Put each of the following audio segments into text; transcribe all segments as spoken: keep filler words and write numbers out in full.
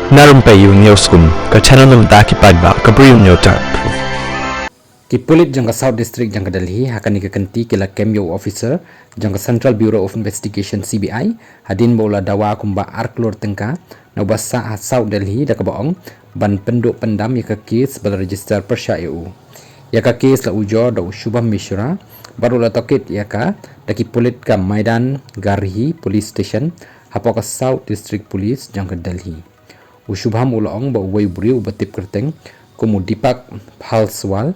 Na Rympei U News Kum, ka channel na bynta ki paidbah ka Bri U News Tap. Ki pulit jong ka South District jong ka Delhi ha kane ka kynti ki la kem ïa u officer jong ka Central Bureau of Investigation, C B I, hadien ba u la dawa kumba ar klur tyngka na uba sah ha South Delhi, da kaba ong ban pynduh pyndam ïa ka kes ba la register pyrshah ïa u. Ïa ka kes la ujor da u Shubham Mishra bad u la tohkit ïa ka da ki pulit ka Maidan Garhi Police Station hapoh ka South District Police jong ka Delhi. U Shubham u la ong ba uwei u briew uba tip kyrteng kum u Deepak Phalswal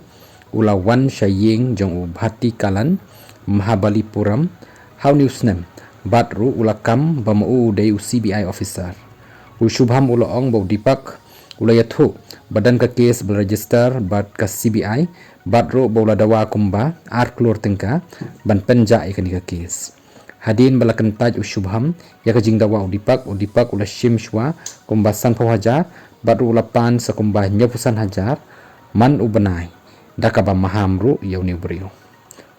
u la wan sha ïing jong u Bhati Kalan, Mahabalipuram, ha une u snem, bad ruh u la kam ba ma u u dei u C B I officer. U Shubham u la ong ba u Deepak u la ïathuh ba don ka kes ba la register bad ka C B I, bad ruh ba u la dawa kumba ar klur tyngka ban pynjah ïa kane ka kes. Hadien ba la kyntait u Shubham ïa ka jingdawa u Deepak, u Deepak u la shim shuwa kumba sanphew hajar bad ruh u la pan sa kumba hynñiewphew san hajar man u bnai, da kaba maham ruh ïa une u briew.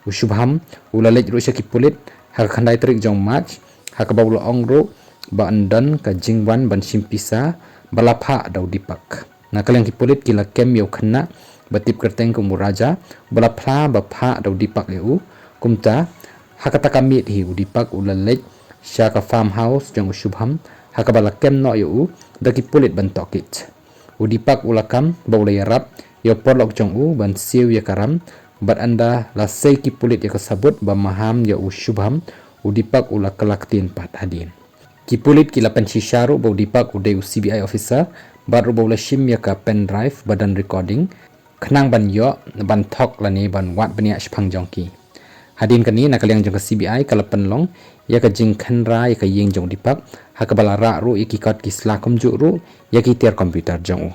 U Shubham u la leit ruh sha ki pulit ha ka khyndai tarik jong March, ha kaba u la ong ruh ba yn don ka jingwan ban shim pisa ba la phah da u Deepak. Na ka liang ki pulit ki la kem ïa u khynnah ba tip kyrteng kum u Raja, ba la phla ba phah da u Deepak ïa u. Kumta, ha kata ka miet hi u Deepak u la leit sha ka farmhouse jong u Shubham, ha kaba la kem noh ïa u da ki pulit ban tohkit. U Deepak u la kam ba u la ïarap ïa u paralok jong u ban siew ïa ka ram, bad ynda la sei ki pulit ïa ka sabut ba maham ïa u Shubham, u Deepak u la kylla ktien pat hadien. Ki pulit ki la pynshisha ruh ba u Deepak u dei u C B I officer, bad ruh ba u la shim ïa ka pen drive ba don recording, khnang ban ïoh ban thok lane ban wad bniah shaphang jong ki. Hadien kane, na ka liang jong ka C B I ka la pynlong ïa ka jingkhynra ïa ka ïing jong u Deepak, ha kaba la rah ruh ïa ki kot ki sla kumjuh ruh ïa ki tiar computer jong u.